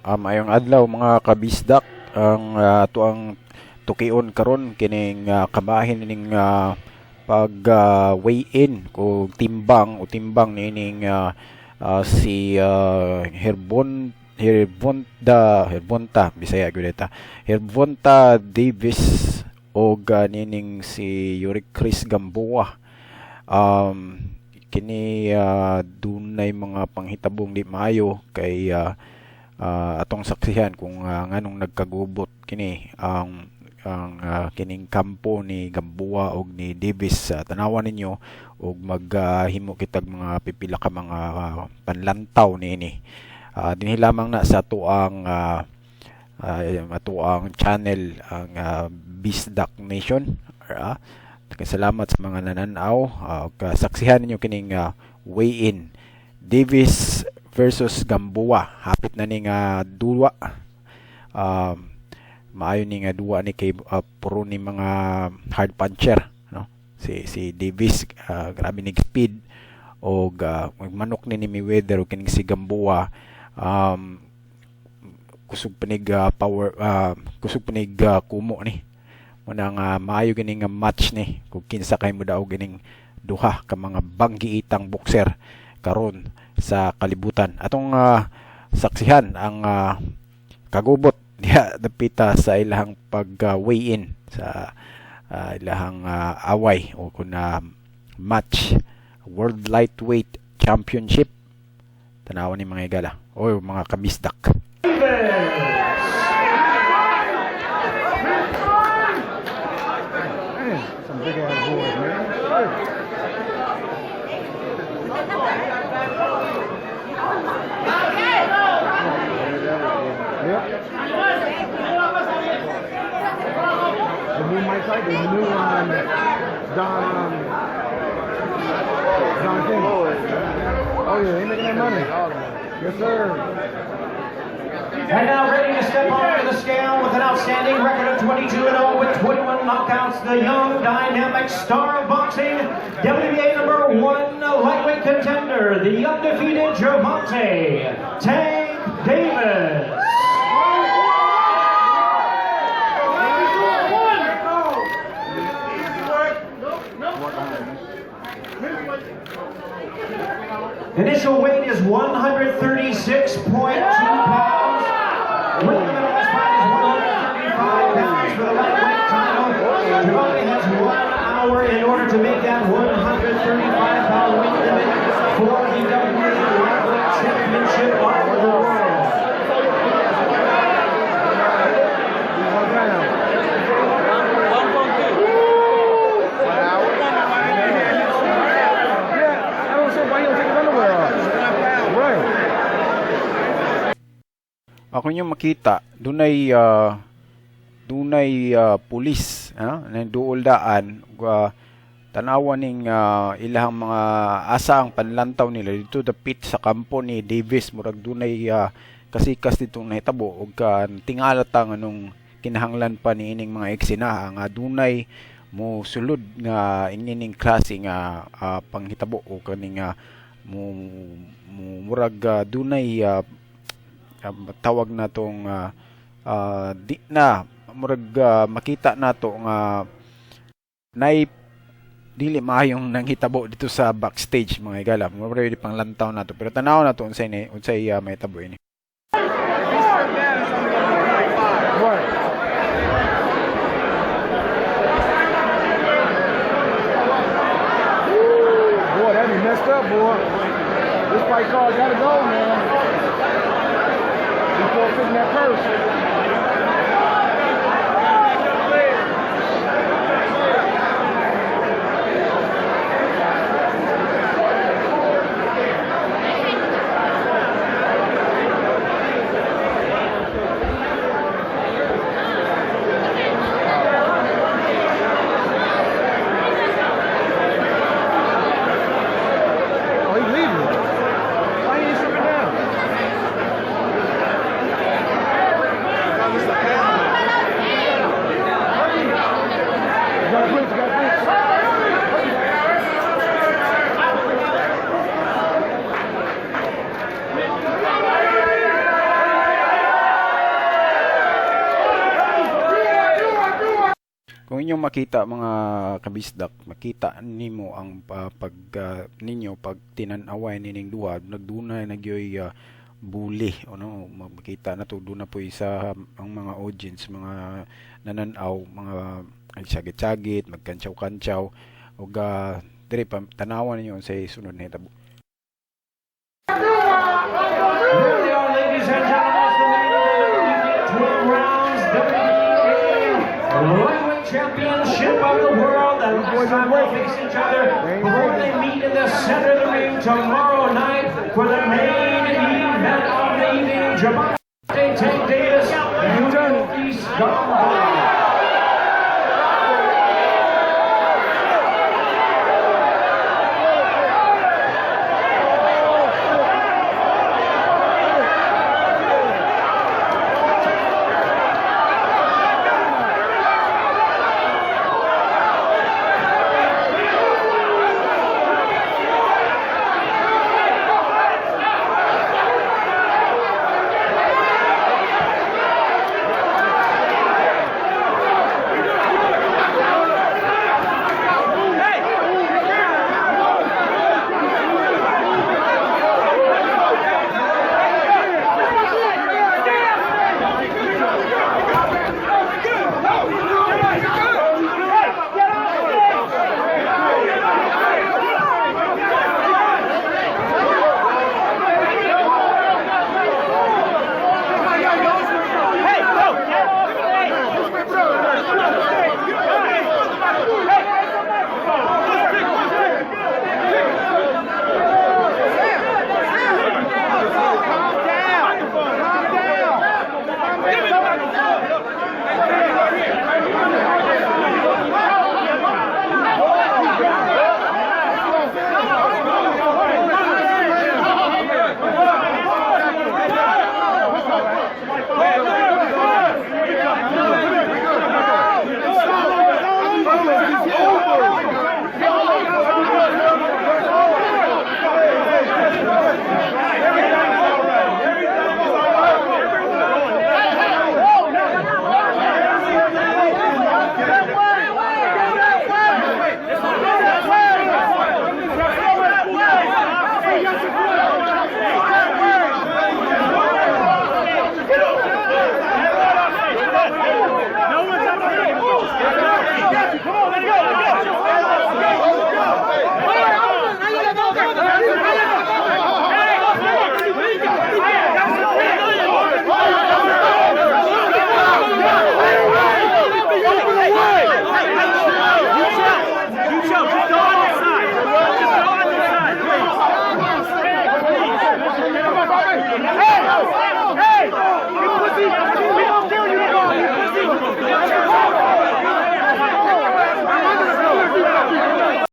Maayong adlaw, mga kabisdak. Ang atuang tukion karon kining kamahin ning pag weigh in o timbang o timbang niining si Herbon Herbonta Herbonta, Bisaya gyud ta, Gervonta Davis og nining si Yuriorkis Gamboa. Kini dunay mga panghitabong di maayo kay atong saksihan kung nganong nagkagubot kini ang kining kampo ni Gamboa og ni Davis. Sa tanawan ninyo og maghimo kitag mga pipila ka mga panlantaw niini dinhi lamang na sa atuang channel, ang Bisdak Nation. Salamat sa mga nananaw. Saksihan ninyo kining weigh-in, Davis versus Gamboa. Hapit na ni nga duwa. Maayo ni nga duwa ni kay puro ni mga hard puncher, no? Si si Davis, grabe ni speed og manok ni Mayweather, og kining si Gamboa, kusog panig power, kusog panig kumo ni. Muna nga maayo gini nga match ni kung kinsa kay mo daog gining duha ka mga banggiitang boxer karon sa kalibutan. Atong saksihan ang kagubot diha dapita sa ilahang pag weigh in sa ilahang away o kun match, World Lightweight Championship. Tanawan ni mga higala o mga kabisdak. Man, some big ass boys, man. Shit. Yep. The new Mike Tyson, the new Don King. Oh yeah, he making that money. Yes, sir. And now ready to step onto the scale with an outstanding record of 22-0 with 21 knockouts, the young dynamic star of boxing, WBA number one lightweight contender, the undefeated Gervonta Tank Davis. Initial weight is 136.2 pounds. Weight limit on this fight is 135 pounds for the lightweight title. Gervonta has 1 hour in order to make that 135-pound weight limit for the WBA Lightweight Championship of the world. 1 pound. 1 hour. Yeah, I don't see why he don't take his underwear off. Right. Ako nyo makita dunay pulis ha duol daan, tanawa ning ilahang mga asa ang panlantaw nila dito dapit sa kampo ni Davis. Murag dunay kasikas ditong nahitabo ug tingala ta nganong kinahanglan pa niining mga eksena nga dunay mo sulod nga inining klase nga panghitabo o kaning mo murag dunay tawag na tong di na murag makita nato nga nay dili maayong nanghitabo dito sa backstage, mga higala. Murag di pang lantaw nato, pero tanaw nato unsay mahitabo ini. Right. Boy, that'd be messed up, boy. This fight card gotta go, man. Before fitting that purse. Oh, he leaving. Why he ain't stripping down? Kung inyong makita, mga kabisdak, makita nimo ang pag ninyo pag tinan-away nining duha, nagdunay na gyoy bully ano. Makita na to, duna po isa ang mga audience, mga nananaw, mga sagit-sagit, magkantsaw-kantsaw ug diri pa tanawan ninyo sa sunod na hitabo. There they are, ladies and gentlemen. It's the main event of the evening. 12 rounds, WBA Lightweight Championship of the world. The last time they face each other before they meet in the center of the ring tomorrow night for the main event of the evening. Gervonta "Tank" Davis, Yuriorkis Gamboa.